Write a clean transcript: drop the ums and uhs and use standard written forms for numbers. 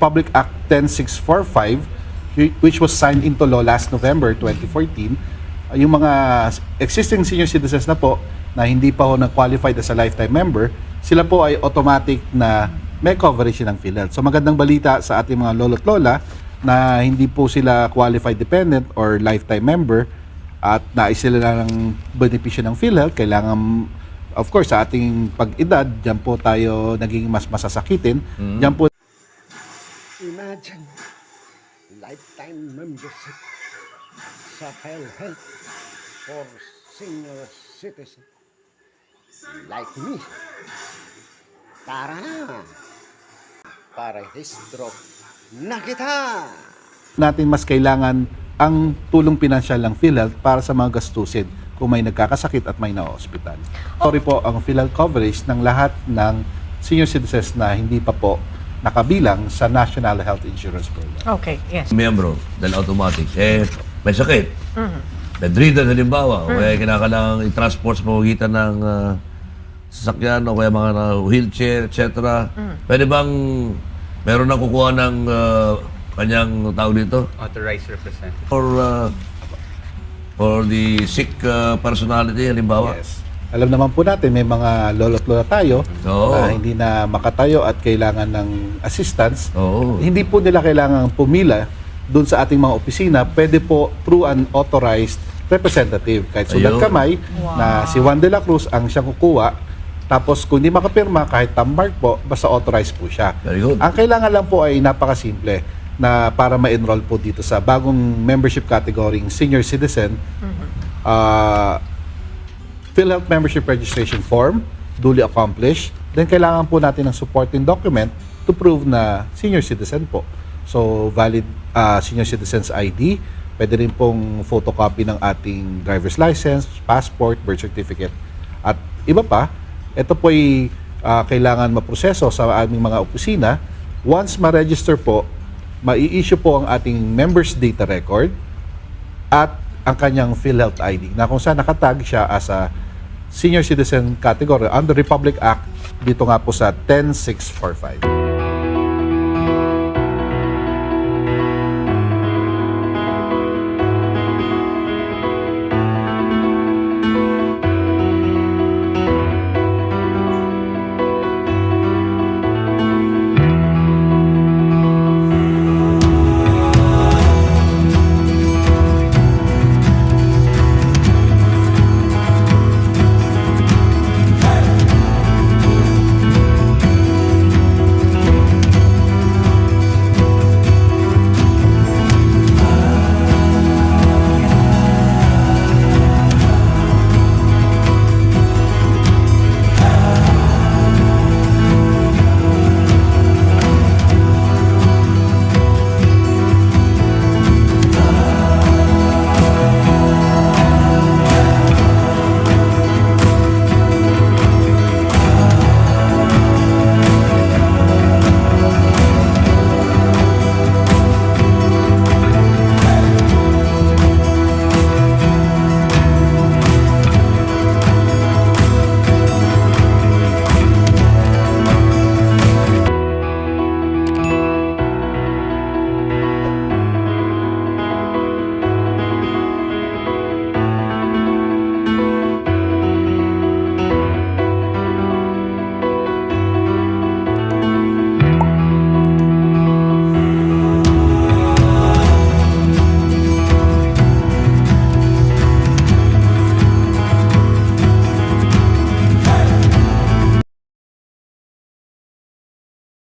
Republic Act 10645, which was signed into law last November 2014, yung mga existing senior citizens na po na hindi pa ho na-qualified as a lifetime member, sila po ay automatic na may coverage ng PhilHealth. So magandang balita sa ating mga lolo't lola na hindi po sila qualified dependent or lifetime member at nais sila ng benepisyo ng PhilHealth. Kailangan, of course, sa ating pag-edad, dyan po tayo naging mas masasakitin. Dyan po Imagine, lifetime membership sa PhilHealth for senior citizen like me. Tara na! Para stroke na kita! natin mas kailangan ang tulong pinansyal ng PhilHealth para sa mga gastusin kung may nagkakasakit at may na-hospital. Sorry po, ang PhilHealth coverage ng lahat ng senior citizens na hindi pa po nakabilang sa National Health Insurance Program. Okay, yes. Miyembro dahil automatic, may sakit. Bedridden halimbawa, o kaya kinakailangan i-transport sa pamamagitan ng sasakyan o kaya mga wheelchair, etc. Pwede bang meron na kukuha ng kanyang tawag dito? Authorized representative. For the sick personality, halimbawa? Yes. Alam naman po natin, may mga lolo't lola tayo Oo. na hindi na makatayo at kailangan ng assistance. Oo. Hindi po nila kailangan pumila doon sa ating mga opisina. Pwede po through an authorized representative. Kahit sulat Ayun. kamay na si Juan de la Cruz ang siyang kukuha. Tapos kung di makapirma, kahit tambark po, basta authorized po siya. Very good. Ang kailangan lang po ay napakasimple na para ma-enroll po dito sa bagong membership category senior citizen. PhilHealth membership registration form, duly accomplished. Then kailangan po natin ng supporting document to prove na senior citizen po. So valid senior citizen's ID, pwede rin pong photocopy ng ating driver's license, passport, birth certificate. At iba pa, ito po ay kailangan maproseso sa aming mga opisina. Once ma-register po, mai-issue po ang ating members data record at ang kanyang PhilHealth ID na kung saan nakatag siya as a senior citizen category under Republic Act dito nga po sa 10645.